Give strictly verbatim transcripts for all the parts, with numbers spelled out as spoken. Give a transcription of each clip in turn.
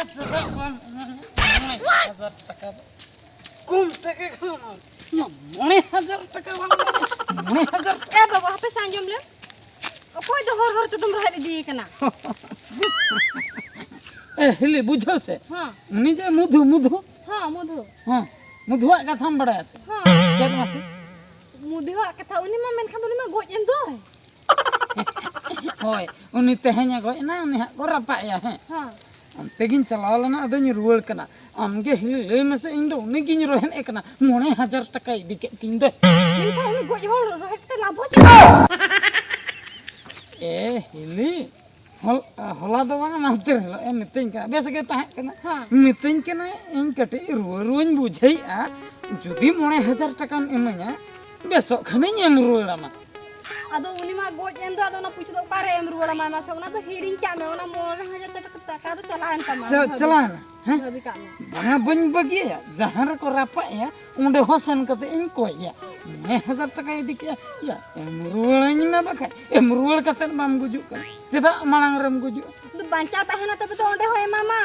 ᱪᱮᱫᱟᱜ ᱵᱟᱢ ᱮᱢᱟᱹᱧᱟ ᱢᱚᱬᱮ ᱦᱟᱡᱟᱨ ᱴᱟᱠᱟ ᱫᱚ? ᱠᱚᱢ ᱴᱟᱠᱟ ᱠᱟᱱᱟ᱾ ᱭᱟ, ᱢᱚᱬᱮ ᱦᱟᱡᱟᱨ ᱴᱟᱠᱟ ᱵᱟᱢ ᱮᱢᱟᱹᱧᱟ? ᱢᱚᱬᱮ ᱦᱟᱡᱟᱨ ᱴᱟᱠᱟ? ᱮ ᱵᱟᱵᱟ, ᱦᱟᱯᱮ ᱥᱮ ᱟᱸᱡᱚᱢ ᱞᱮᱢ᱾ ᱚᱠᱚᱭ ᱫᱚ ᱦᱚᱨ ᱦᱚᱨ ᱛᱮᱫᱚᱢ ᱨᱚᱦᱮᱫ ᱤᱫᱤᱭᱮ ᱠᱟᱱᱟ? ᱮ, ᱦᱤᱞᱤ, ᱵᱩᱡᱷᱟᱹᱣ ᱥᱮ᱾ ᱦᱮᱸ᱾ ᱩᱱᱤ ᱡᱮ ᱢᱚᱫᱷᱩ, ᱢᱚᱫᱷᱩ᱾ ᱦᱮᱸ, ᱢᱚᱫᱷᱩ᱾ ᱦᱮᱸ, ᱢᱚᱫᱷᱩᱣᱟᱜ ᱠᱟᱛᱷᱟᱢ ᱵᱟᱲᱟᱭᱟ ᱥᱮ? ᱦᱮᱸ᱾ ᱪᱮᱫ ᱢᱟᱥᱮ? ᱢᱚᱫᱷᱩᱣᱟᱜ ᱠᱟᱛᱷᱟ, ᱩᱱᱤ ᱢᱟ ᱢᱮᱱᱠᱷᱟᱱ ᱫᱚ ᱩᱱᱤ ᱢᱟ ᱜᱚᱡ ᱮᱱ ᱫᱚᱭ᱾ ᱦᱳᱭ, ᱩᱱᱤ ᱛᱮᱦᱮᱧᱮ ᱜᱚᱡ ᱮᱱᱟ, ᱩᱱᱤ ᱦᱟᱸᱜ ᱠᱚ ᱨᱟᱯᱟᱜ ᱮᱭᱟ, ᱦᱮᱸ᱾ ᱦᱮᱸ᱾ ᱚᱱᱛᱮ ᱜᱤᱧ ᱪᱟᱞᱟᱣ ᱞᱮᱱᱟ, ᱟᱫᱚᱧ ᱨᱩᱣᱟᱹᱲ ᱠᱟᱱᱟ᱾ ᱟᱢ ᱜᱮ ᱦᱤᱞᱤ ᱞᱟᱹᱭ ᱢᱮᱥᱮ, ᱤᱧ ᱫᱚ ᱩᱱᱤ ᱜᱤᱧ ᱨᱚᱦᱮᱫ ᱮ ᱠᱟᱱᱟ, ᱢᱚᱬᱮ ᱦᱟᱡᱟᱨ ᱴᱟᱠᱟᱭ ᱤᱫᱤ ᱠᱮᱫ ᱛᱤᱧ ᱫᱚ᱾ ᱢᱮᱱᱠᱷᱟᱱ ᱩᱱᱤ ᱜᱚᱡ ᱦᱚᱲ ᱨᱚᱦᱮᱫ ᱛᱮ ᱞᱟᱵᱷ ᱪᱮᱫ? ᱮ ᱦᱤᱞᱤ, ᱦᱚᱞ-, ᱦᱚᱞᱟ ᱫᱚ ᱵᱟᱝ, ᱢᱟᱦᱫᱮᱨ ᱦᱤᱞᱳᱜ ᱮ ᱢᱤᱛᱟᱹᱧ ᱠᱟᱱᱟ, ᱵᱮᱥ ᱜᱮ ᱛᱟᱦᱮᱸ ᱠᱟᱱᱟ᱾ ᱦᱮᱸ᱾ ᱢᱤᱛᱟᱹᱧ ᱠᱟᱱᱟᱭ, "ᱤᱧ ᱠᱟᱹᱴᱤᱡ ᱨᱩᱣᱟᱹ ᱨᱩᱣᱟᱹᱧ ᱵᱩᱡᱷᱟᱹᱣᱮᱫᱼᱟ, ᱡᱩᱫᱤ ᱢᱚᱬᱮ ᱦᱟᱡᱟᱨ ᱴᱟᱠᱟᱢ ᱤᱢᱟᱹᱧᱟ, ᱵᱮᱥᱚᱜ ᱠᱷᱟᱱᱤᱧ ᱮᱢ ᱨᱩᱣᱟᱹᱲ ᱟᱢᱟ᱾" ᱟᱫᱚ ᱩᱱᱤ ᱢᱟ ᱜᱚᱡ ᱮᱱ ᱫᱚ, ᱟᱫᱚ ᱚᱱᱟ ᱯᱩᱭᱥᱟᱹ ᱫᱚ ᱚᱠᱟᱨᱮ ᱮᱢ ᱨᱩᱣᱟᱹᱲ ᱟᱢᱟᱭ ᱢᱟᱥᱮ? ᱚᱱᱟ ᱫᱚ ᱦᱤᱲᱤᱧ ᱠᱟᱜ ᱢᱮ, ᱚᱱᱟ ᱢᱚᱬᱮ ᱦᱟᱡᱟᱨ ᱴᱟᱠᱟ ᱫᱚ ᱪᱟᱞᱟᱣᱮᱱ ᱛᱟᱢᱟ᱾ ᱪᱟ-, ᱵᱷᱟᱹᱵᱤ-, ᱪᱟᱞᱟᱣᱮᱱᱟ, ᱦᱮᱸ? ᱵᱷᱟᱹᱵᱤ ᱠᱟᱜ ᱢᱮ᱾ ᱵᱟᱝᱟ, ᱵᱟᱹᱧ ᱵᱟᱹᱜᱤᱭᱟᱭᱟ, ᱡᱟᱦᱟᱸ ᱨᱮᱠᱚ ᱨᱟᱯᱟᱜ ᱮᱭᱟ, ᱚᱸᱰᱮ ᱦᱚᱸ ᱥᱮᱱ ᱠᱟᱛᱮ ᱤᱧ ᱠᱚᱭᱮᱭᱟ, "ᱢᱚᱬᱮ ᱦᱟᱡᱟᱨ ᱴᱟᱠᱟᱭ ᱤᱫᱤ ᱠᱮᱜᱼᱟ, ᱭᱟ, ᱮᱢ ᱨᱩᱣᱟᱹᱲᱟᱹᱧ ᱢᱮ ᱵᱟᱠᱷᱟᱡ, ᱮᱢ ᱨᱩᱣᱟᱹᱲ ᱠᱟᱛᱮ ᱵᱟᱢ ᱜᱩᱡᱩᱜ ᱠᱟᱱᱟ, ᱪᱮᱫᱟᱜ ᱢᱟᱲᱟᱝ ᱨᱮᱢ ᱜᱩᱡᱩᱜᱼᱟ?" ᱟᱫᱚ ᱵᱟᱧᱪᱟᱣ ᱛᱟᱦᱮᱱᱟ ᱛᱚᱵᱮ ᱛᱚ ᱚᱸᱰᱮ ᱦᱚᱸ ᱮᱢᱟᱢᱟ᱾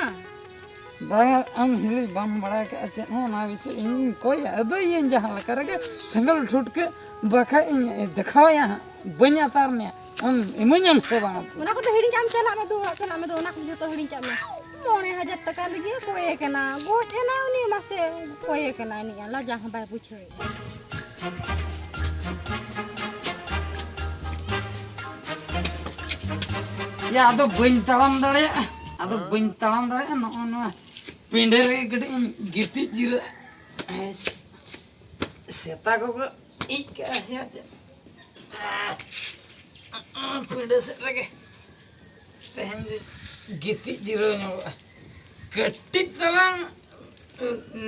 ᱵᱟᱝᱟ, ᱟᱢ ᱦᱤᱞᱤ ᱵᱟᱢ ᱵᱟᱲᱟᱭ ᱠᱟᱜᱼᱟ ᱪᱮᱫ ᱦᱚᱸ, ᱚᱱᱟ ᱵᱤᱥᱚᱭ ᱤᱧᱤᱧ ᱠᱚᱭᱟ, ᱟᱹᱫᱟᱹᱭᱟᱹᱧ ᱡᱟᱦᱟᱸ ᱞᱮᱠᱟ ᱨᱮᱜᱮ, ᱥᱮᱸᱜᱮᱞ ᱴᱷᱩᱴᱠᱟᱹ ᱵᱟᱠᱷᱟᱡ ᱤᱧ ᱫᱮᱠᱷᱟᱣᱟᱭᱟ ᱦᱟᱸᱜ, ᱵᱟᱹᱧ ᱟᱛᱟᱨ ᱢᱮᱭᱟ, ᱟᱢ ᱤᱢᱟᱹᱧᱟᱢ ᱥᱮ ᱵᱟᱝᱟ? ᱚᱱᱟ ᱠᱚᱫᱚ ᱦᱤᱲᱤᱧ ᱠᱟᱜ ᱢᱮ, ᱪᱟᱞᱟᱜ ᱢᱮ, ᱫᱩ ᱚᱲᱟᱜ ᱪᱟᱞᱟᱜ ᱢᱮ, ᱫᱩ ᱚᱱᱟ ᱠᱚ ᱡᱚᱛᱚ ᱦᱤᱲᱤᱧ ᱠᱟᱜ ᱢᱮ᱾ ᱢᱚᱬᱮ ᱦᱟᱡᱟᱨ ᱴᱟᱠᱟ ᱞᱟᱹᱜᱤᱫ ᱮ ᱠᱚᱭᱮ ᱠᱟᱱᱟ, ᱜᱚᱡ ᱮᱱᱟ ᱩᱱᱤ, ᱢᱟᱥᱮ ᱠᱚᱭᱮ ᱠᱟᱱᱟ, ᱤᱱᱤᱡ ᱞᱟᱡᱟ ᱦᱚᱸ ᱵᱟᱭ ᱵᱩᱡᱷᱟᱹᱣᱮᱫ᱾ ᱭᱟ, ᱟᱫᱚ ᱵᱟᱹᱧ ᱛᱟᱲᱟᱢ ᱫᱟᱲᱮᱭᱟᱜᱼᱟ, ᱟᱫᱚ ᱵᱟᱹᱧ ᱛᱟᱲᱟᱢ ᱫᱟᱲᱮᱭᱟᱜᱼᱟ, ᱱᱚᱜᱼᱚ ᱱᱚᱣᱟ ᱯᱤᱸᱰᱟᱹ ᱨᱮᱜᱮ ᱠᱟᱹᱴᱤᱡ ᱤᱧ ᱜᱤᱛᱤᱡ ᱡᱤᱨᱟᱹᱜᱼᱟ᱾ ᱮᱥ, ᱥᱮᱛᱟ ᱠᱚᱠᱚ ᱤᱡ ᱠᱟᱜᱼᱟ ᱥᱮ ᱪᱮᱫ? ᱟᱦ, ᱯᱤᱸᱰᱟᱹ ᱥᱮᱫ ᱨᱮᱜᱮ ᱛᱮᱦᱮᱧ ᱫᱚ ᱜᱤᱛᱤᱡ ᱡᱤᱨᱟᱹᱣ ᱧᱚᱜᱚᱜᱼᱟ᱾ ᱠᱟᱹᱴᱤᱡ ᱛᱟᱞᱟᱝ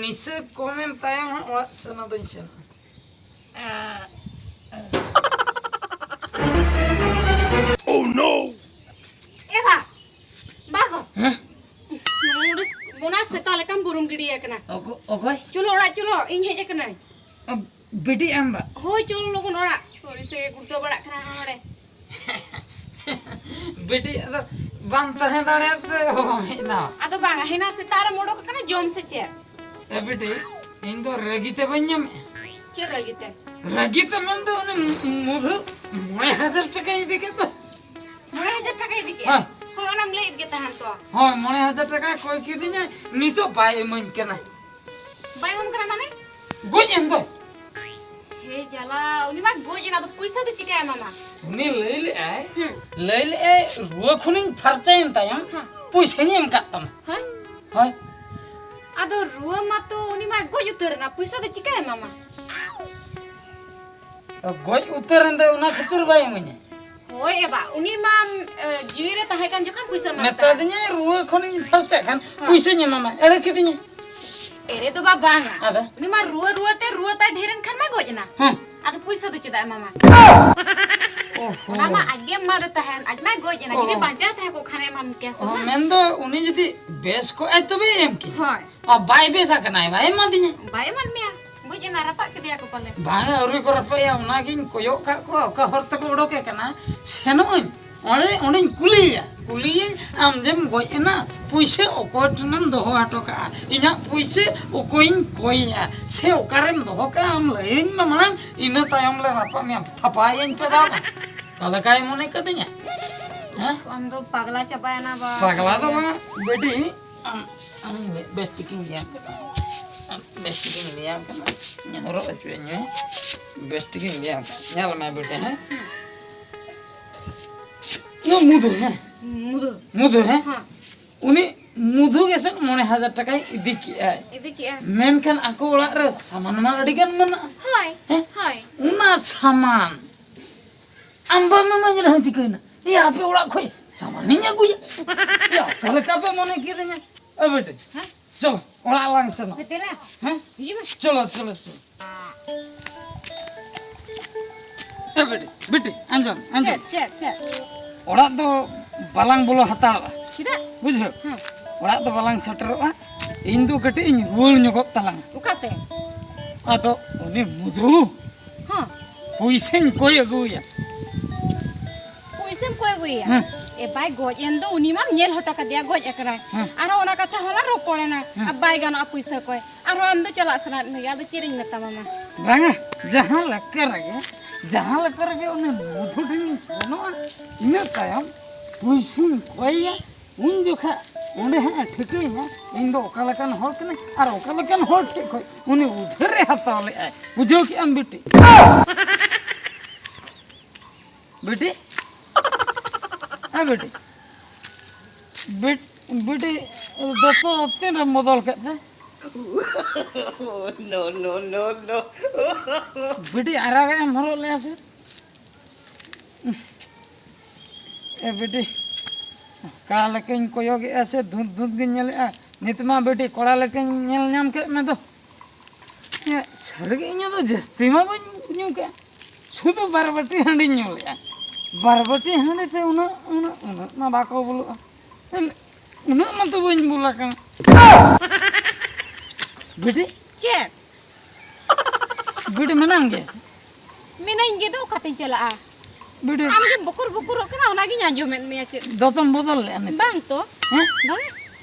ᱱᱤᱥᱟᱹ ᱠᱚᱢᱮᱱ ᱛᱟᱭᱚᱢ ᱦᱟᱸᱜ ᱚᱲᱟᱜ ᱥᱮᱱ ᱟᱫᱚᱧ ᱥᱮᱱᱚᱜᱼᱟ᱾ Oh no! ᱮ ᱵᱟ, ᱵᱟ ᱜᱚ᱾ ᱦᱮᱸ? ᱱᱚᱰᱮ ᱚᱱᱟ ᱥᱮᱛᱟ ᱞᱮᱠᱟᱢ ᱵᱩᱨᱩᱢ ᱜᱤᱰᱤ ᱟᱠᱟᱱᱟ᱾ ᱚᱠᱚ-, ᱚᱠᱚᱭ? ᱪᱚᱞᱚ ᱚᱲᱟᱜ ᱪᱚᱞᱚ, ᱤᱧ ᱦᱮᱡ ᱟᱠᱟᱱᱟᱹᱧ᱾ ᱚ, ᱵᱤᱴᱤ ᱟᱢ ᱵᱟ? ᱦᱳᱭ, ᱪᱚᱞᱚ ᱞᱚᱜᱚᱱ ᱚᱲᱟᱜ᱾ ᱟᱹᱲᱤᱥᱮ ᱜᱩᱲᱫᱟᱹ ᱵᱟᱲᱟᱜ ᱠᱟᱱᱟ ᱱᱚᱰᱮ᱾ ᱵᱤᱴᱤ, ᱟᱫᱚ ᱵᱟᱢ ᱛᱟᱦᱮᱸ ᱫᱟᱲᱮᱭᱟᱜ ᱛᱮ ᱦᱚᱦᱚ ᱦᱮᱡ ᱮᱱᱟ᱾ ᱟᱫᱚ ᱵᱟᱝᱟ, ᱦᱮᱱᱟ ᱥᱮᱛᱟᱜ ᱨᱮᱢ ᱚᱰᱚᱠ ᱟᱠᱟᱱᱟ ᱡᱚᱢ ᱥᱮ ᱪᱮᱫ? ᱮ ᱵᱤᱴᱤ, ᱤᱧ ᱫᱚ ᱨᱟᱹᱜᱤ ᱛᱮ ᱵᱟᱹᱧ ᱧᱟᱢᱮᱫᱼᱟ᱾ ᱪᱮᱫ ᱨᱟᱹᱜᱤ ᱛᱮ? ᱨᱟᱹᱜᱤ ᱛᱮ ᱢᱮᱱᱫᱚ ᱩᱱᱤ ᱢᱩᱫᱷᱩ ᱢᱚᱬᱮ ᱦᱟᱡᱟᱨ ᱴᱟᱠᱟᱭ ᱤᱫᱤ ᱠᱮᱫ ᱫᱚ᱾ ᱢᱚᱬᱮ ᱦᱟᱡᱟᱨ ᱴᱟᱠᱟᱭ ᱤᱫᱤ ᱠᱮᱫ? ᱦᱮᱸ᱾ ᱦᱳᱭ, ᱚᱱᱟᱢ ᱞᱟᱹᱭᱮᱫ ᱜᱮ ᱛᱟᱦᱮᱱ ᱛᱚ᱾ ᱦᱳᱭ, ᱢᱚᱬᱮ ᱦᱟᱡᱟᱨ ᱴᱟᱠᱟᱭ ᱠᱚᱭ ᱠᱤᱫᱤᱧᱟ, ᱱᱤᱛᱚᱜ ᱵᱟᱭ ᱤᱢᱟᱹᱧ ᱠᱟᱱᱟ᱾ ᱵᱟᱭ ᱮᱢᱟᱢ ᱠᱟᱱᱟ ᱢᱟᱱᱮ? ᱜᱚᱡ ᱮᱱ ᱫᱚ᱾ ᱦᱮ ᱡᱟᱞᱟ, ᱩᱱᱤ ᱢᱟ ᱜᱚᱡ ᱮᱱᱟ, ᱟᱫᱚ ᱯᱩᱭᱥᱟᱹ ᱫᱚ ᱪᱤᱠᱟᱭ ᱮᱢᱟᱢᱟ? ᱩᱱᱤ ᱞᱟᱹᱭ ᱞᱮᱜᱼᱟᱭ, ᱦᱩᱸ᱾ ᱞᱟᱹᱭ ᱞᱮᱜᱼᱟᱭ, "ᱨᱩᱣᱟᱹ ᱠᱷᱚᱱᱤᱧ ᱯᱷᱟᱨᱪᱟᱭᱮᱱ ᱛᱟᱭᱚᱢ ᱦᱮᱸ᱾ ᱯᱩᱭᱥᱟᱹᱧ ᱮᱢ ᱠᱟᱫ ᱛᱟᱢᱟ᱾" ᱦᱮᱸ? ᱦᱳᱭ᱾ ᱟᱫᱚ ᱨᱩᱣᱟᱹ ᱢᱟᱛᱚ ᱩᱱᱤ ᱢᱟ ᱜᱚᱡ ᱩᱛᱟᱹᱨ ᱮᱱᱟ, ᱯᱩᱭᱥᱟᱹ ᱫᱚ ᱪᱤᱠᱟᱭ ᱮᱢᱟᱢᱟ? ᱜᱚᱡ ᱩᱛᱟᱹᱨ ᱮᱱ ᱫᱚ, ᱚᱱᱟ ᱠᱷᱟᱹᱛᱤᱨ ᱵᱟᱭ ᱤᱢᱟᱹᱧᱟ᱾ ᱦᱳᱭ ᱮ ᱵᱟ, ᱩᱱᱤ ᱢᱟ, ᱮ, ᱡᱤᱣᱤ ᱨᱮ ᱛᱟᱦᱮᱸ ᱠᱟᱱ ᱡᱚᱠᱷᱚᱱ ᱯᱩᱭᱥᱟᱹ ᱮᱢᱟᱢ ᱢᱮᱛᱟ ᱠᱟᱱᱟ᱾ ᱫᱤᱧᱟᱭ, "ᱨᱩᱣᱟᱹ ᱠᱷᱚᱱᱤᱧ ᱯᱷᱟᱨᱪᱟᱜ ᱠᱷᱟᱱ ᱦᱮᱸ᱾ ᱯᱩᱭᱥᱟᱹᱧ ᱮᱢᱟᱢᱟ", ᱮᱲᱮ ᱠᱤᱫᱤᱧᱟ᱾ ᱮᱲᱮ ᱫᱚ ᱵᱟ ᱵᱟᱝᱟ᱾ ᱟᱫᱚ? ᱩᱱᱤ ᱢᱟ ᱨᱩᱣᱟᱹ ᱨᱩᱣᱟᱹ ᱛᱮ ᱨᱩᱣᱟᱹ ᱛᱟᱭ ᱰᱷᱮᱨᱮᱱ ᱠᱷᱟᱱ ᱢᱟ ᱜᱚᱡ ᱮᱱᱟ᱾ ᱦᱮᱸ᱾ ᱟᱫᱚ ᱯᱩᱭᱥᱟᱹ ᱫᱚ ᱪᱮᱫᱟᱜ ᱮᱢᱟᱢᱟ? ᱚᱦᱚ᱾ ᱚᱱᱟ ᱢᱟ ᱟᱡ ᱜᱮ ᱮᱢᱟᱫᱮ ᱛᱟᱦᱮᱱ, ᱟᱡ ᱢᱟᱭ ᱜᱚᱡ ᱮᱱᱟ᱾ ᱡᱩᱫᱤ ᱚ᱾ ᱵᱟᱧᱪᱟᱣ ᱛᱟᱦᱮᱸ ᱠᱚᱜ ᱠᱷᱟᱱᱮ ᱮᱢᱟᱢ ᱠᱮᱭᱟ ᱥᱮ ᱚ, ᱵᱟᱝ? ᱢᱮᱱᱫᱚ ᱩᱱᱤ ᱡᱩᱫᱤ ᱵᱮᱥ ᱠᱚᱜᱼᱟᱭ ᱛᱚᱵᱮ ᱮᱢ ᱠᱮᱭᱟ᱾ ᱦᱳᱭ᱾ ᱚ, ᱵᱟᱭ ᱵᱮᱥ ᱟᱠᱟᱱᱟᱭ, ᱵᱟᱭ ᱮᱢᱟᱫᱤᱧᱟ᱾ ᱵᱟᱭ ᱮᱢᱟᱫ ᱢᱮᱭᱟ? ᱜᱚᱡ ᱮᱱᱟ, ᱨᱟᱯᱟᱜ ᱠᱮᱫᱮᱭᱟ ᱠᱚ ᱯᱟᱞᱮ᱾ ᱵᱟᱝᱟ, ᱟᱹᱣᱨᱤ ᱠᱚ ᱨᱟᱯᱟᱜ ᱮᱭᱟ, ᱚᱱᱟᱜᱤᱧ ᱠᱚᱭᱚᱜ ᱠᱟᱜ ᱠᱚᱣᱟ, ᱚᱠᱟ ᱦᱚᱨ ᱛᱮᱠᱚ ᱚᱰᱚᱠᱮ ᱠᱟᱱᱟ᱾ ᱥᱮᱱᱚᱜ ᱟᱹᱧ ᱚᱸᱰᱮ, ᱚᱸᱰᱮᱧ ᱠᱩᱞᱤᱭᱮᱭᱟ, ᱠᱩᱞᱤᱭᱮᱭᱟᱹᱧ, "ᱟᱢ ᱡᱮᱢ ᱜᱚᱡ ᱮᱱᱟ, ᱯᱩᱭᱥᱟᱹ ᱚᱠᱚᱭ ᱴᱷᱮᱱᱮᱢ ᱫᱚᱦᱚ ᱦᱚᱴᱚ ᱠᱟᱜᱼᱟ? ᱤᱧᱟᱹᱜ ᱯᱩᱭᱥᱟᱹ ᱚᱠᱚᱭᱤᱧ ᱠᱚᱭᱮᱭᱟ? ᱥᱮ ᱚᱠᱟᱨᱮᱢ ᱫᱚᱦᱚ ᱠᱟᱜᱼᱟ? ᱟᱢ ᱞᱟᱹᱭᱟᱹᱧ ᱢᱮ ᱢᱟᱲᱟᱝ, ᱤᱱᱟᱹ ᱛᱟᱭᱚᱢ ᱞᱮ ᱨᱟᱯᱟᱜ ᱢᱮᱭᱟ, ᱛᱷᱟᱯᱟᱭᱟᱹᱧ ᱯᱮ ᱫᱟᱣ ᱢᱟ᱾" ᱚᱠᱟ ᱞᱮᱠᱟᱭ ᱢᱚᱱᱮ ᱠᱟᱹᱫᱤᱧᱟ? ᱦᱮᱸ? ᱟᱢ ᱫᱚ ᱯᱟᱜᱽᱞᱟ ᱪᱟᱵᱟᱭᱮᱱᱟ ᱵᱟ᱾ ᱯᱟᱜᱽᱞᱟ ᱫᱚ ᱵᱟᱝ, ᱵᱤᱴᱤ, ᱟᱢ, ᱟᱢᱤᱧ ᱞᱟᱹᱭ, ᱵᱮᱥ ᱴᱷᱤᱠᱤᱧ ᱞᱟᱹᱭᱟᱢ ᱠᱟᱱᱟ᱾ ᱟᱢ, ᱵᱮᱥ ᱴᱷᱤᱠᱤᱧ ᱞᱟᱹᱭᱟᱢ ᱠᱟᱱᱟ᱾ ᱦᱚᱨᱚᱜ ᱦᱚᱪᱚᱭᱟᱹᱧ ᱢᱮ᱾ ᱵᱮᱥ ᱴᱷᱤᱠᱤᱧ ᱞᱟᱹᱭᱟᱢ ᱠᱟᱱᱟ᱾ ᱧᱮᱞ ᱢᱮ ᱵᱤᱴᱤ, ᱦᱮᱸ? ᱱᱩᱭ ᱢᱩᱫᱷᱩ, ᱦᱮᱸ? ᱢᱩᱫᱷᱩ᱾ ᱢᱩᱫᱷᱩ, ᱦᱮᱸ? ᱦᱮᱸ᱾ ᱩᱱᱤ ᱢᱩᱫᱷᱩ ᱜᱮᱥᱮ ᱢᱚᱬᱮ ᱦᱟᱡᱟᱨ ᱴᱟᱠᱟᱭ ᱤᱫᱤ ᱠᱮᱜᱼᱟᱭ᱾ ᱤᱫᱤ ᱠᱮᱜᱼᱟᱭ᱾ ᱢᱮᱱᱠᱷᱟᱱ ᱟᱠᱚ ᱚᱲᱟᱜ ᱨᱮ ᱥᱟᱢᱟᱱ ᱢᱟ ᱟᱹᱰᱤ ᱜᱟᱱ ᱢᱮᱱᱟᱜᱼᱟ᱾ ᱦᱳᱭ, ᱦᱮᱸ? ᱦᱳᱭ᱾ ᱚᱱᱟ ᱥᱟᱢᱟᱱ ᱟᱢ ᱵᱟᱢ ᱤᱢᱟᱹᱧ ᱨᱮᱦᱚᱸ ᱪᱤᱠᱟᱹᱭᱮᱱᱟ? ᱮᱭ, ᱟᱯᱮ ᱚᱲᱟᱜ ᱠᱷᱚᱡ ᱥᱟᱢᱟᱱᱤᱧ ᱟᱹᱜᱩᱭᱟ? ᱮᱭ, ᱚᱠᱟ ᱞᱮᱠᱟ ᱯᱮ ᱢᱚᱱᱮ ᱠᱤᱫᱤᱧᱟ? ᱮ ᱵᱤᱴᱤ, ᱦᱮᱸ? ᱪᱚᱞᱚ, ᱚᱲᱟᱜ ᱞᱟᱝ ᱥᱮᱱᱚᱜ᱾ ᱦᱮᱸ, ᱫᱮᱞᱟ᱾ ᱦᱮᱸ? ᱦᱤᱡᱩᱜ ᱢᱮ᱾ ᱪᱚᱞᱚ, ᱪᱚᱞᱚ, ᱪᱚᱞᱚ᱾ ᱮ ᱵᱤᱴᱤ, ᱵᱤᱴᱤ, ᱟᱸᱡᱚᱢ, ᱟᱸᱡᱚᱢ᱾ ᱪᱮᱫ, ᱪᱮᱫ, ᱪᱮᱫ? ᱚᱲᱟᱜ ᱫᱚ ᱵᱟᱞᱟᱝ ᱵᱚᱞᱚ ᱦᱟᱛᱟᱲᱚᱜᱼᱟ᱾ ᱪᱮᱫᱟᱜ? ᱵᱩᱡᱷᱟᱹᱣ? ᱦᱮᱸ᱾ ᱚᱲᱟᱜ ᱫᱚ ᱵᱟᱞᱟᱝ ᱥᱮᱴᱮᱨᱚᱜᱼᱟ᱾ ᱤᱧ ᱫᱚ ᱠᱟᱹᱴᱤᱡ ᱤᱧ ᱨᱩᱣᱟᱹᱲ ᱧᱚᱜᱚᱜ ᱛᱟᱞᱟᱝᱟ᱾ ᱚᱠᱟᱛᱮ? ᱟᱫᱚ ᱩᱱᱤ ᱢᱚᱫᱷᱩ ᱦᱮᱸ᱾ ᱯᱩᱭᱥᱟᱹᱧ ᱠᱚᱭ ᱟᱹᱜᱩᱭᱟ᱾ ᱯᱩᱭᱥᱟᱹᱢ ᱠᱚᱭ ᱟᱹᱜᱩᱭᱟ? ᱦᱮᱸ᱾ ᱮ ᱵᱟᱭ ᱜᱚᱡ ᱮᱱ ᱫᱚ, ᱩᱱᱤ ᱢᱟᱢ ᱧᱮᱞ ᱦᱚᱴᱚ ᱠᱟᱫᱮᱭᱟ, ᱜᱚᱡ ᱟᱠᱟᱱᱟᱭ᱾ ᱦᱮᱸ᱾ ᱟᱨᱦᱚᱸ ᱚᱱᱟ ᱠᱟᱛᱷᱟ ᱦᱚᱸᱞᱟᱝ ᱨᱚᱯᱚᱲᱮᱱᱟ᱾ ᱦᱮᱸ᱾ ᱟᱨ ᱵᱟᱭ ᱜᱟᱱᱚᱜᱼᱟ ᱯᱩᱭᱥᱟᱹ ᱠᱚᱭ᱾ ᱟᱨᱦᱚᱸ ᱟᱢ ᱫᱚ ᱪᱟᱞᱟᱜ ᱥᱟᱱᱟᱭᱮᱫ ᱢᱮᱭᱟ, ᱟᱫᱚ ᱪᱮᱫ ᱤᱧ ᱢᱮᱛᱟᱢᱟ ᱢᱟ? ᱵᱟᱝᱟ, ᱡᱟᱦᱟᱸ ᱞᱮᱠᱟ ᱨᱮᱜᱮ, ᱡᱟᱦᱟᱸ ᱞᱮᱠᱟ ᱨᱮᱜᱮ ᱩᱱᱤ ᱢᱚᱫᱷᱩ ᱴᱷᱮᱱᱤᱧ ᱥᱮᱱᱚᱜᱼᱟ, ᱤᱱᱟᱹ ᱛᱟᱭᱚᱢ ᱯᱩᱭᱥᱟᱹᱧ ᱠᱚᱭᱮᱭᱟ, ᱩᱱ ᱡᱚᱠᱷᱟ ᱚᱸᱰᱮ ᱦᱟᱸᱜ ᱮ ᱴᱷᱤᱠᱟᱹᱭᱟ ᱤᱧ ᱫᱚ ᱚᱠᱟ ᱞᱮᱠᱟᱱ ᱦᱚᱲ ᱠᱟᱱᱟᱭ ᱟᱨ ᱚᱠᱟ ᱞᱮᱠᱟᱱ ᱦᱚᱲ ᱴᱷᱮᱱ ᱠᱷᱚᱱ ᱩᱱᱤ ᱩᱫᱷᱟᱹᱨ ᱮ ᱦᱟᱛᱟᱣ ᱞᱮᱫᱼᱟᱭ᱾ ᱵᱩᱡᱷᱟᱹᱣ ᱠᱮᱜᱼᱟᱢ ᱵᱤᱴᱤ? ᱵᱤᱴᱤ? ᱦᱮᱸ ᱵᱤᱴᱤ? ᱵᱤᱴ-, ᱵᱤᱴᱤ, ᱫᱚᱛᱚ ᱛᱤᱱ ᱨᱮᱢ ᱵᱚᱫᱚᱞ ᱠᱮᱫ ᱛᱮ? No, no, no, no. ᱵᱤᱴᱤ, ᱟᱨᱟᱜᱟᱜ ᱮᱢ ᱦᱚᱨᱚᱜ ᱞᱮᱜᱼᱟ ᱥᱮ? ᱮ ᱵᱤᱴᱤ, ᱚᱠᱟ ᱞᱮᱠᱟᱧ ᱠᱚᱭᱚᱜᱮᱜᱼᱟ ᱥᱮ ᱫᱷᱩᱸᱛ ᱫᱷᱩᱸᱛ ᱜᱤᱧ ᱧᱮᱞᱮᱜᱼᱟ᱾ ᱱᱤᱛ ᱢᱟ ᱵᱤᱴᱤ ᱠᱚᱲᱟ ᱞᱮᱠᱟᱧ ᱧᱮᱞ ᱧᱟᱢ ᱠᱮᱫ ᱢᱮ ᱫᱚ᱾ ᱮ, ᱥᱟᱹᱨᱤᱜᱮ ᱤᱧ ᱫᱚ ᱡᱟᱹᱥᱛᱤ ᱢᱟ ᱵᱟᱹᱧ ᱧᱩ ᱠᱟᱜᱼᱟ, ᱥᱩᱫᱷᱩ ᱵᱟᱨ ᱵᱟᱹᱴᱤ ᱦᱟᱺᱰᱤᱧ ᱧᱩ ᱞᱮᱜᱼᱟ᱾ ᱵᱟᱨ ᱵᱟᱹᱴᱤ ᱦᱟᱺᱰᱤ ᱛᱮ ᱩᱱᱟᱹᱜ, ᱩᱱᱟᱹᱜ, ᱩᱱᱟᱹᱜ ᱢᱟ ᱵᱟᱠᱚ ᱵᱚᱞᱚᱜᱼᱟ᱾ ᱩᱱᱟᱹᱜ ᱢᱟᱛᱚ ᱵᱟᱹᱧ ᱵᱚᱞ ᱟᱠᱟᱱᱟ᱾ ᱵᱤᱴᱤ? ᱪᱮᱫ? ᱵᱤᱴᱤ ᱢᱮᱱᱟᱢ ᱜᱮ? ᱢᱮᱱᱟᱹᱧ ᱜᱮ ᱫᱚ, ᱚᱠᱟᱛᱮᱧ ᱪᱟᱞᱟᱜᱼᱟ? ᱵᱤᱴᱤ᱾ ᱟᱢ ᱜᱮᱢ ᱵᱚᱠᱩᱨ ᱵᱚᱠᱩᱨᱚᱜ ᱠᱟᱱᱟ, ᱚᱱᱟᱜᱤᱧ ᱟᱸᱡᱚᱢᱮᱫ ᱢᱮᱭᱟ ᱪᱮᱫ? ᱫᱚᱛᱚᱢ ᱵᱚᱫᱚᱞ ᱞᱮᱜᱼᱟ ᱱᱤᱛ? ᱵᱟᱝ ᱛᱚ᱾ ᱦᱮᱸ? ᱵᱟᱝ᱾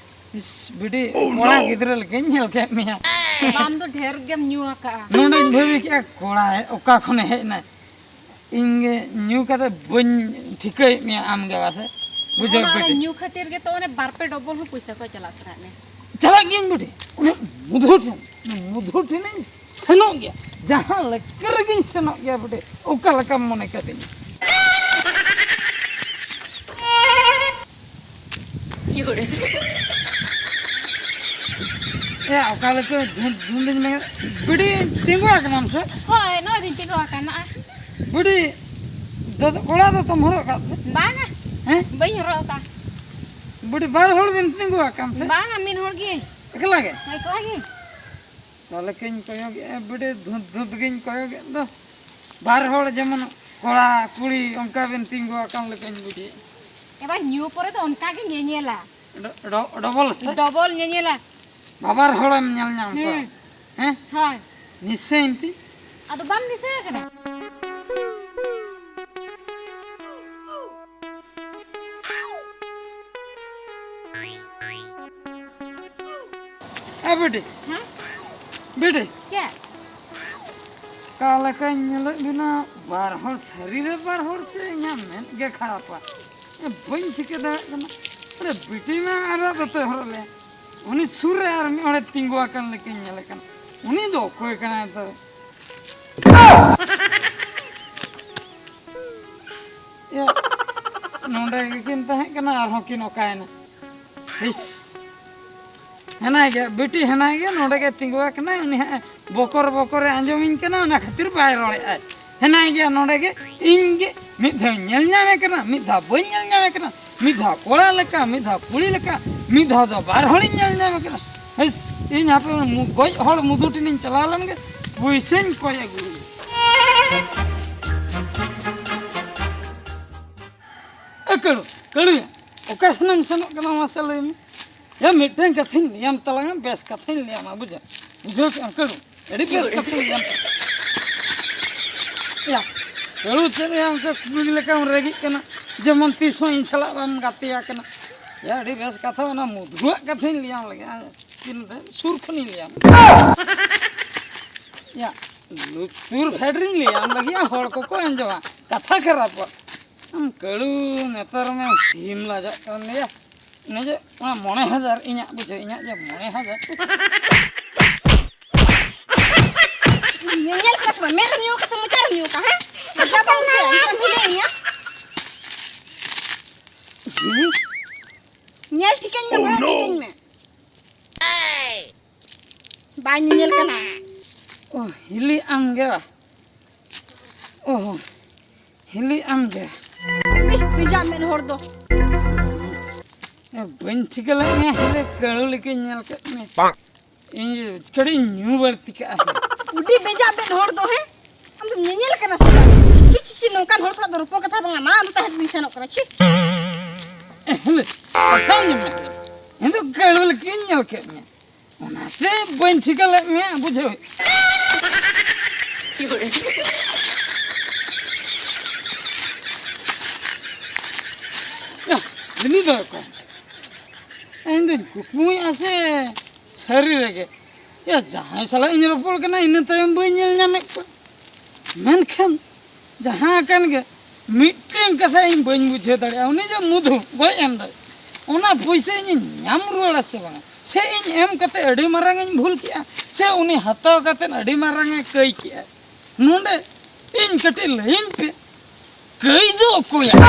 ᱤᱥ, ᱵᱤᱴᱤ, ᱠᱚᱲᱟ ᱜᱤᱫᱽᱨᱟᱹ ᱞᱮᱠᱟᱧ ᱧᱮᱞ ᱠᱮᱫ ᱢᱮᱭᱟ᱾ ᱟᱢ ᱫᱚ ᱰᱷᱮᱨ ᱜᱮᱢ ᱧᱩ ᱟᱠᱟᱜᱼᱟ᱾ ᱱᱚᱰᱮᱧ ᱵᱷᱟᱹᱵᱤ ᱠᱮᱜᱼᱟ, ᱠᱚᱲᱟ ᱚᱠᱟ ᱠᱷᱚᱱᱮ ᱦᱮᱡ ᱮᱱᱟᱭ? ᱤᱧ ᱜᱮ ᱧᱩ ᱠᱟᱛᱮ ᱵᱟᱹᱧ ᱴᱷᱤᱠᱟᱹᱭᱮᱫ ᱢᱮᱭᱟ ᱟᱢ ᱜᱮ ᱵᱟᱥᱮ? ᱵᱩᱡᱷᱟᱹᱣ ᱚᱱᱟ ᱵᱤᱴᱤ? ᱧᱩ ᱠᱷᱟᱹᱛᱤᱨ ᱜᱮᱛᱚ ᱚᱱᱮ ᱵᱟᱨ ᱯᱮ ᱰᱚᱵᱚᱞ ᱦᱚᱸ ᱯᱚᱭᱥᱟ ᱠᱚ ᱪᱟᱞᱟᱜ ᱥᱟᱱᱟᱭᱮᱫ ᱢᱮ᱾ ᱪᱟᱞᱟᱜ ᱜᱤᱭᱟᱹᱧ ᱵᱤᱴᱤ, ᱩᱱᱤ ᱢᱚᱫᱷᱩ ᱴᱷᱮᱱ, ᱩᱱᱤ ᱢᱚᱫᱷᱩ ᱴᱷᱮᱱᱤᱧ ᱥᱮᱱᱚᱜ ᱜᱮᱭᱟ, ᱡᱟᱦᱟᱸ ᱞᱮᱠᱟ ᱨᱮᱜᱮᱧ ᱥᱮᱱᱚᱜ ᱜᱮᱭᱟ ᱵᱤᱴᱤ, ᱚᱠᱟ ᱞᱮᱠᱟᱢ ᱢᱚᱱᱮ ᱠᱟᱫᱤᱧᱟ᱾ ᱮ, ᱚᱠᱟ ᱞᱮᱠᱟ ᱫᱷᱩᱸᱫ ᱫᱷᱩᱸᱫ ᱤᱧ ᱢᱮᱱ, ᱵᱤᱴᱤ ᱛᱤᱸᱜᱩ ᱟᱠᱟᱱᱟᱢ ᱥᱮ? ᱦᱳᱭ, ᱱᱚᱜᱼᱚᱭ ᱫᱚᱧ ᱛᱤᱸᱜᱩ ᱟᱠᱟᱱᱟ᱾ ᱵᱤᱴᱤ, ᱫᱚ-, ᱠᱚᱲᱟ ᱫᱚᱛᱚᱢ ᱦᱚᱨᱚᱜ ᱟᱠᱟᱫ ᱛᱮ? ᱵᱟᱝᱟ, ᱦᱮᱸ? ᱵᱟᱹᱧ ᱦᱚᱨᱚᱜ ᱟᱠᱟᱫ᱾ ᱵᱤᱴᱤ, ᱵᱟᱨ ᱦᱚᱲ ᱵᱤᱱ ᱛᱤᱸᱜᱩ ᱟᱠᱟᱱ ᱛᱮ? ᱵᱟᱝᱟ, ᱢᱤᱫ ᱦᱚᱲ ᱜᱮ᱾ ᱮᱠᱞᱟ ᱜᱮ? ᱮᱠᱞᱟ ᱜᱮ᱾ ᱛᱟᱦᱞᱮ ᱠᱤᱧ ᱠᱚᱭᱚᱜᱮᱫᱼᱟ, ᱵᱤᱴᱤ, ᱫᱷᱩᱸᱫ ᱫᱷᱩᱸᱫ ᱜᱤᱧ ᱠᱚᱭᱚᱜᱮᱫ ᱫᱚ᱾ ᱵᱟᱨ ᱦᱚᱲ ᱡᱮᱢᱚᱱ ᱠᱚᱲᱟ, ᱠᱩᱲᱤ ᱚᱱᱠᱟ ᱵᱤᱱ ᱛᱤᱸᱜᱩ ᱟᱠᱟᱱ ᱞᱮᱠᱟᱧ ᱵᱩᱡᱷᱟᱹᱣᱮᱫᱼᱟ᱾ ᱮᱵᱟᱨ ᱧᱩ ᱯᱚᱨᱮ ᱫᱚ ᱚᱱᱠᱟ ᱜᱮ ᱧᱮᱧᱮᱞᱟ᱾ ᱰᱚ-, ᱰᱚ-, ᱰᱚᱵᱚᱞ ᱛᱮ? ᱰᱚᱵᱚᱞ ᱧᱮᱧᱮᱞᱟ᱾ ᱵᱟᱵᱟᱨ ᱦᱚᱲᱮᱢ ᱧᱮᱞ ᱧᱟᱢ ᱠᱚᱣᱟ᱾ ᱦᱮᱸ᱾ ᱦᱮᱸ? ᱦᱳᱭ᱾ ᱱᱤᱥᱪᱚᱭ ᱮᱱᱛᱮ᱾ ᱟᱫᱚ ᱵᱟᱢ ᱫᱤᱥᱟᱹ ᱟᱠᱟᱫᱟ? ᱵᱤᱴᱤ, ᱦᱮᱸ? ᱵᱤᱴᱤ᱾ ᱪᱮᱫ? ᱚᱠᱟ ᱞᱮᱠᱟᱧ ᱧᱮᱞᱮᱫ ᱵᱤᱱᱟ, ᱵᱟᱨ ᱦᱚᱲ ᱥᱟᱹᱨᱤ ᱨᱮ ᱵᱟᱨ ᱦᱚᱲ ᱥᱮ ᱤᱧᱟᱹᱜ ᱢᱮᱫ ᱜᱮ ᱠᱷᱟᱨᱟᱯᱟ? ᱮ, ᱵᱟᱹᱧ ᱴᱷᱤᱠᱟᱹ ᱫᱟᱲᱮᱭᱟᱜ ᱠᱟᱱᱟ᱾ ᱟᱨᱮ, ᱵᱤᱴᱤ ᱢᱟ ᱟᱨᱟᱜ ᱫᱚᱛᱚᱭ ᱦᱚᱨᱚᱜ ᱞᱮᱭᱟ, ᱩᱱᱤ ᱥᱩᱨ ᱨᱮ ᱟᱨ ᱢᱤᱫ ᱦᱚᱲᱮ ᱛᱤᱸᱜᱩ ᱟᱠᱟᱱ ᱞᱮᱠᱟᱧ ᱧᱮᱞᱮ ᱠᱟᱱᱟ᱾ ᱩᱱᱤ ᱫᱚ ᱚᱠᱚᱭ ᱠᱟᱱᱟᱭ ᱛᱚᱵᱮ? ᱮ, ᱱᱚᱰᱮ ᱜᱮᱠᱤᱱ ᱛᱟᱦᱮᱸ ᱠᱟᱱᱟ, ᱟᱨᱦᱚᱸ ᱠᱤᱱ ᱚᱠᱟᱭᱮᱱᱟ? ᱤᱥ, ᱦᱮᱱᱟᱭ ᱜᱮ, ᱵᱤᱴᱤ ᱦᱮᱱᱟᱭ ᱜᱮ, ᱱᱚᱰᱮ ᱜᱮ ᱛᱤᱸᱜᱩ ᱟᱠᱟᱱᱟᱭ᱾ ᱩᱱᱤ ᱦᱟᱸᱜ ᱵᱚᱠᱚᱨ ᱵᱚᱠᱚᱨᱮ ᱟᱸᱡᱚᱢᱤᱧ ᱠᱟᱱᱟ, ᱚᱱᱟ ᱠᱷᱟᱹᱛᱤᱨ ᱵᱟᱭ ᱨᱚᱲᱮᱫᱼᱟᱭ᱾ ᱦᱮᱱᱟᱭ ᱜᱮᱭᱟ ᱱᱚᱰᱮ ᱜᱮ, ᱤᱧ ᱜᱮ ᱢᱤᱫ ᱫᱷᱟᱣ ᱧᱮᱞ ᱧᱟᱢᱮ ᱠᱟᱱᱟ, ᱢᱤᱫ ᱫᱷᱟᱣ ᱵᱟᱹᱧ ᱧᱮᱞ ᱧᱟᱢᱮ ᱠᱟᱱᱟ, ᱢᱤᱫ ᱫᱷᱟᱣ ᱠᱚᱲᱟ ᱞᱮᱠᱟ, ᱢᱤᱫ ᱫᱷᱟᱣ ᱠᱩᱲᱤ ᱞᱮᱠᱟ, ᱢᱤᱫ ᱫᱷᱟᱣ ᱫᱚ ᱵᱟᱨ ᱦᱚᱲᱤᱧ ᱧᱮᱞ ᱧᱟᱢᱮ ᱠᱟᱱᱟ᱾ ᱦᱮᱸᱥ, ᱤᱧ ᱦᱟᱯᱮ ᱢᱩ-, ᱜᱚᱡ ᱦᱚᱲ ᱢᱩᱫᱩ ᱴᱷᱮᱱᱤᱧ ᱪᱟᱞᱟᱣ ᱞᱮᱱ ᱜᱮ, ᱯᱩᱭᱥᱟᱹᱧ ᱠᱚᱭ ᱟᱹᱜᱩᱭᱟ᱾ ᱮ ᱠᱟᱹᱲᱩ, ᱠᱟᱹᱲᱩᱭᱟ, ᱚᱠᱟ ᱥᱮᱱᱮᱢ ᱥᱮᱱᱚᱜ ᱠᱟᱱᱟ ᱢᱟᱥᱮ ᱞᱟᱹᱭ ᱢᱮ? ᱭᱟ, ᱢᱤᱫᱴᱟᱝ ᱠᱟᱛᱷᱟᱧ ᱞᱟᱹᱭᱟᱢ ᱛᱟᱞᱟᱝᱟ, ᱵᱮᱥ ᱠᱟᱛᱷᱟᱧ ᱞᱟᱹᱭᱟᱢᱟ, ᱵᱩᱡᱷᱟᱹᱣ? ᱵᱩᱡᱷᱟᱹᱣ ᱠᱮᱜᱼᱟᱢ ᱠᱟᱹᱲᱩ? ᱟᱹᱰᱤ ᱵᱮᱥ ᱠᱟᱛᱷᱟᱧ ᱞᱟᱹᱭᱟᱢ ᱛᱟᱞᱟᱝᱟ᱾ ᱭᱟ, ᱠᱟᱹᱲᱩ ᱪᱮᱫ ᱭᱟ, ᱚᱱᱠᱟ ᱠᱩᱲᱤ ᱞᱮᱠᱟᱢ ᱨᱮᱜᱤᱜ ᱠᱟᱱᱟ, ᱡᱮᱢᱚᱱ ᱛᱤᱥ ᱦᱚᱸ ᱤᱧ ᱥᱟᱞᱟᱜ ᱵᱟᱢ ᱜᱟᱛᱮ ᱟᱠᱟᱱᱟ᱾ ᱭᱟ, ᱟᱹᱰᱤ ᱵᱮᱥ ᱠᱟᱛᱷᱟ, ᱚᱱᱟ ᱢᱚᱫᱷᱩᱣᱟᱜ ᱠᱟᱛᱷᱟᱧ ᱞᱟᱹᱭᱟᱢ ᱞᱟᱹᱜᱤᱫ᱾ ᱟᱸ, ᱛᱤᱱ ᱨᱮ? ᱥᱩᱨ ᱠᱷᱚᱱᱤᱧ ᱞᱟᱹᱭᱟᱢ᱾ ᱭᱟ, ᱞᱩᱛᱩᱨ ᱯᱷᱮᱰ ᱨᱤᱧ ᱞᱟᱹᱭᱟᱢ ᱞᱟᱹᱜᱤᱫ, ᱦᱚᱲ ᱠᱚᱠᱚ ᱟᱸᱡᱚᱢᱟ, ᱠᱟᱛᱷᱟ ᱠᱷᱟᱨᱟᱯᱚᱜ᱾ ᱟᱢ ᱠᱟᱹᱲᱩ, ᱱᱮᱛᱟᱨ ᱢᱟ ᱰᱷᱤᱢ ᱞᱟᱡᱟᱜ ᱠᱟᱱ ᱜᱮᱭᱟ᱾ ᱚᱱᱮ ᱡᱮ ᱚᱱᱟ ᱢᱚᱬᱮ ᱦᱟᱡᱟᱨ ᱤᱧᱟᱹᱜ, ᱵᱩᱡᱷᱟᱹᱣ, ᱤᱧᱟᱹᱜ ᱡᱮ ᱢᱚᱬᱮ ᱦᱟᱡᱟᱨ᱾ ᱧᱮᱧᱮᱞ ᱠᱟᱱᱟ ᱥᱮ ᱵᱟᱝ? ᱢᱮᱫ ᱨᱮᱢ ᱧᱩ ᱠᱟᱜ ᱥᱮ ᱢᱚᱪᱟ ᱨᱮᱢ ᱧᱩ ᱠᱟᱜ, ᱦᱮᱸ? ᱢᱚᱪᱟ ᱵᱟᱢ ᱵᱩᱡᱷᱟᱹᱣᱟ, ᱤᱧ ᱴᱷᱮᱱ ᱵᱷᱩᱞᱮ ᱤᱧᱟ᱾ ᱧᱮᱞ ᱴᱷᱤᱠᱟᱹᱧ ᱢᱮ, ᱠᱚᱭᱚᱜ ᱴᱷᱤᱠᱟᱹᱧ ᱢᱮ᱾ ᱵᱟᱭ ᱧᱮᱧᱮᱞ ᱠᱟᱱᱟ᱾ ᱚ, ᱦᱤᱞᱤ ᱟᱢ ᱜᱮ ᱵᱟ? ᱚ, ᱦᱤᱞᱤ ᱟᱢ ᱜᱮ? ᱤᱦ, ᱵᱮᱡᱟᱜ ᱢᱮᱫ ᱦᱚᱲ ᱫᱚ᱾ ᱮ, ᱵᱟᱹᱧ ᱴᱷᱤᱠᱟᱹ ᱞᱮᱫ ᱢᱮᱭᱟ, ᱦᱤᱞᱤ ᱠᱟᱹᱲᱩ ᱞᱮᱠᱟᱧ ᱧᱮᱞ ᱠᱮᱫ ᱢᱮᱭᱟ᱾ ᱤᱧ ᱠᱟᱹᱴᱤᱡ ᱤᱧ ᱧᱩ ᱵᱟᱹᱲᱛᱤ ᱠᱟᱜᱼᱟ᱾ ᱩᱰᱤ ᱵᱮᱡᱟᱜ ᱢᱮᱫ ᱦᱚᱲ ᱫᱚ, ᱦᱮᱸ? ᱟᱢ ᱫᱚᱢ ᱧᱮᱧᱮᱞ ᱠᱟᱱᱟ ᱥᱮ ᱵᱟᱝ? ᱪᱷᱤ, ᱪᱷᱤ, ᱪᱷᱤ, ᱱᱚᱝᱠᱟᱱ ᱦᱚᱲ ᱥᱟᱞᱟᱜ ᱫᱚ ᱨᱚᱯᱚᱲ ᱠᱟᱛᱷᱟ ᱵᱟᱝ ᱠᱟᱱᱟ, ᱟᱢ ᱫᱚ ᱛᱟᱦᱮᱸ ᱨᱤᱧ ᱥᱮᱱᱚᱜ ᱠᱟᱱᱟ, ᱪᱷᱤ᱾ ᱠᱟᱛᱷᱟᱧ ᱢᱮᱱ, ᱤᱧ ᱫᱚ ᱠᱟᱹᱲᱩ ᱞᱮᱠᱟᱧ ᱧᱮᱞ ᱠᱮᱫ ᱢᱮᱭᱟ᱾ ᱚᱱᱟᱛᱮ ᱵᱟᱹᱧ ᱴᱷᱤᱠᱟᱹ ᱞᱮᱫ ᱢᱮᱭᱟ, ᱵᱩᱡᱷᱟᱹᱣ᱾ ᱭᱟ, ᱩᱱᱤ ᱫᱚ ᱚᱠᱚᱭ? ᱤᱧ ᱫᱚᱧ ᱠᱩᱠᱢᱩᱭᱮᱫᱼᱟ ᱥᱮ ᱥᱟᱹᱨᱤ ᱨᱮᱜᱮ, ᱭᱟ, ᱡᱟᱦᱟᱸᱭ ᱥᱟᱞᱟᱜ ᱤᱧ ᱨᱚᱯᱚᱲ ᱠᱟᱱᱟ, ᱤᱱᱟᱹ ᱛᱟᱭᱚᱢ ᱵᱟᱹᱧ ᱧᱮᱞ ᱧᱟᱢᱮᱫ ᱠᱚᱣᱟ᱾ ᱢᱮᱱᱠᱷᱟᱱ ᱡᱟᱦᱟᱸ ᱟᱠᱟᱱ ᱜᱮ, ᱢᱤᱫᱴᱮᱱ ᱠᱟᱛᱷᱟ ᱤᱧ ᱵᱟᱹᱧ ᱵᱩᱡᱷᱟᱹᱣ ᱫᱟᱲᱮᱭᱟᱜᱼᱟ, ᱩᱱᱤ ᱡᱮ ᱢᱩᱫᱷᱩ ᱜᱚᱡ ᱮᱱ ᱫᱚᱭ, ᱚᱱᱟ ᱯᱩᱭᱥᱟᱹ ᱤᱧᱤᱧ ᱧᱟᱢ ᱨᱩᱣᱟᱹᱲᱟ ᱥᱮ ᱵᱟᱝᱟ? ᱥᱮ ᱤᱧ ᱮᱢ ᱠᱟᱛᱮ ᱟᱹᱰᱤ ᱢᱟᱨᱟᱝ ᱤᱧ ᱵᱷᱩᱞ ᱠᱮᱜᱼᱟ, ᱥᱮ ᱩᱱᱤ ᱦᱟᱛᱟᱣ ᱠᱟᱛᱮ ᱟᱹᱰᱤ ᱢᱟᱨᱟᱝ ᱮ ᱠᱟᱹᱭ ᱠᱮᱜᱼᱟ? ᱱᱚᱰᱮ ᱤᱧ ᱠᱟᱹᱴᱤᱡ ᱞᱟᱹᱭᱟᱹᱧ ᱯᱮ, ᱠᱟᱹᱭ ᱫᱚ ᱚᱠᱚᱭᱟᱜ?